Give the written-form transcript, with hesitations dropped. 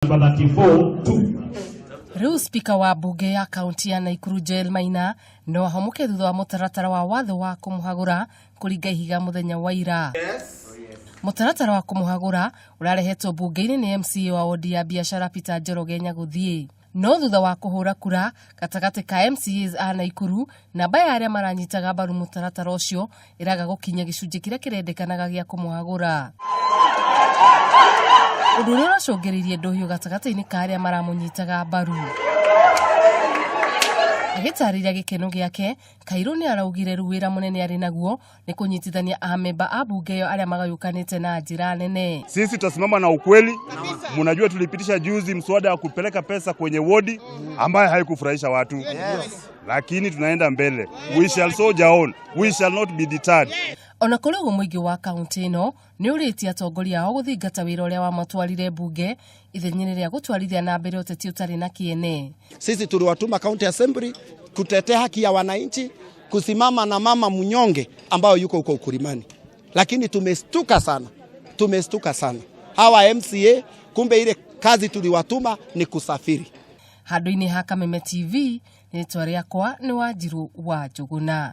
Number 34, 2. Rĩu spika wa mbunge ya kaunti ya Naikuru Joel Maina no ahomoke thutha wa mũtaratara wa watho wa kũmũhagũra kũringa ihiga mũthenya wa ira. Mũtaratara wa kũmũhagũra ũrarehetwo mbunge-inĩ nĩ MCA wa wodi ya biacara Peter Njoroge Nyagũthiĩ. No thutha wa kũhũra kura gatagatĩ ka MCAs a Naikuru, namba ya arĩa maranyitaga mbaru mũtaratara ũcio ĩraga gũkinya gĩcunjĩ kĩrĩa kĩrendekanaga gĩa kũmũhagũra. Ũndũ ũrĩa ũracũngĩrĩirie ndũhiũ gatagatĩ-inĩ ka arĩa maramũnyitaga mbaru. Agĩtarĩria gĩkeno gĩake, Kairũ nĩ araugire rĩu wĩra mũnene arĩ naguo nĩ kũnyitithania amemba a bunge ĩyo arĩa magayũkanĩte na njĩra nene. Sisi tutasimama na ukweli. Mnajua tulipitisha juzi mswada wa kupeleka pesa kwenye wodi ambayo haikufurahisha watu, lakini tunaenda mbele. We shall soldier on. We shall not be deterred. Ona kũrĩ ũguo, mũingĩ wa kaunti ĩno nĩ ũrĩtie atongoria ao gũthingata wĩra ũrĩa wamatwarire mbunge ithenya-inĩ rĩa gũtwarithia na mbere ũteti ũtarĩ na kĩene. Sisi tuliwatuma county assembly kutetea haki ya wananchi, kusimama na mama mnyonge ambayo yuko huko Ukulimani, lakini tumestuka sana, tumestuka sana. Hawa MCA kumbe ile kazi tuliwatuma ni kusafiri. Handũ-inĩ ha Kameme TV, rĩtwa rĩakwa nĩ Wanjiru wa Njũgũna.